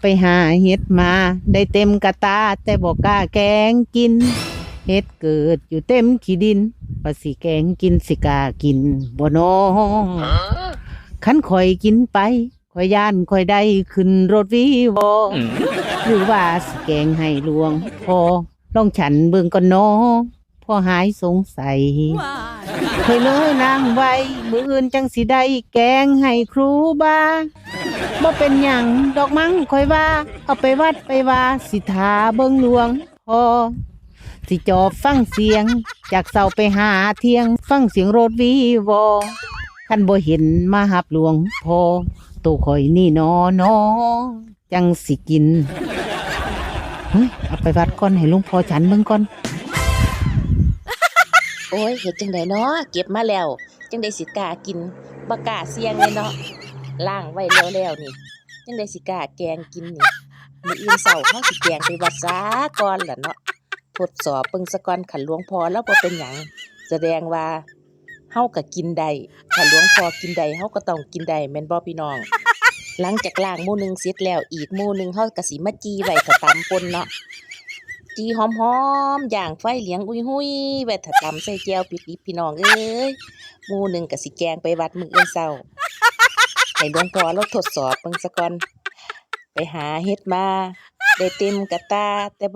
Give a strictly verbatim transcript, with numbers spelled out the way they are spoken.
ไปหาเห็ดมาได้เต็มกะตา แต่บ่กล้าแกงกิน เห็ดเกิดอยู่เต็มขี้ดิน ว่าสิแกงกินสิกล้ากินบ่นอ คันข้อยกินไป ข้อยย้านข้อยได้ขึ้นรถวีวอ หรือว่าสิแกงให้หลวงพ่อ ลองฉันเบิ่งก่อนนอ พอหายสงสัย ข้อยเลยล้างไว้ มื้ออื่นจั่งสิได้แกงให้ครูบา บ่เป็นหยังดอกมั้งข้อยว่า เอาไปวัดไปวา สิท่าเบิ่งหลวงพ่อ สิจอบฟังเสียง จากเช้าไปหาเที่ยง ฟังเสียงรถวีวอ คันบ่เห็นมาฮับหลวงพ่อ โตข้อยนี่นอนอ จั่งสิกิน เฮ้ย เอาไปวัดก่อน ให้หลวงพ่อฉันเบิ่งก่อน โอ้ย เฮ็ดจั่งใดน้อ เก็บมาแล้ว จั่งใดสิกล้ากิน บ่กล้าเสี่ยงเลยเนาะ ล้างไว้แล้วๆนี่ จั่งใดสิกล้าแกงกินนี่ มื้ออื่นเช้าเฮาสิแกงไปวัดซะก่อนล่ะเนาะ ทดสอบเบิ่งซะก่อน คันหลวงพ่อลาวบ่เป็นหยัง แสดงว่าเฮาก็กินได้ ถ้าหลวงพ่อกินได้ เฮาก็ต้องกินได้ แม่นบ่พี่น้อง หลังจากล้างหมู่หนึ่งเสร็จแล้ว อีกหมู่หนึ่งเฮาก็สิมาจี่ไว้ถ้าตำป่นเนาะ จี่หอมๆ ย่างไฟเหลืองอุ้ยๆ ไว้ถ้าตำใส่แจ่วปิดดิบพี่น้องเอ้ย หมู่หนึ่งก็สิแกงไปวัดมื้ออื่นเช้า ให้หลวงพ่อลาวทดสอบเบิ่งซะก่อน ไปหาเห็ดมา ได้เต็มกะตา แต่บ่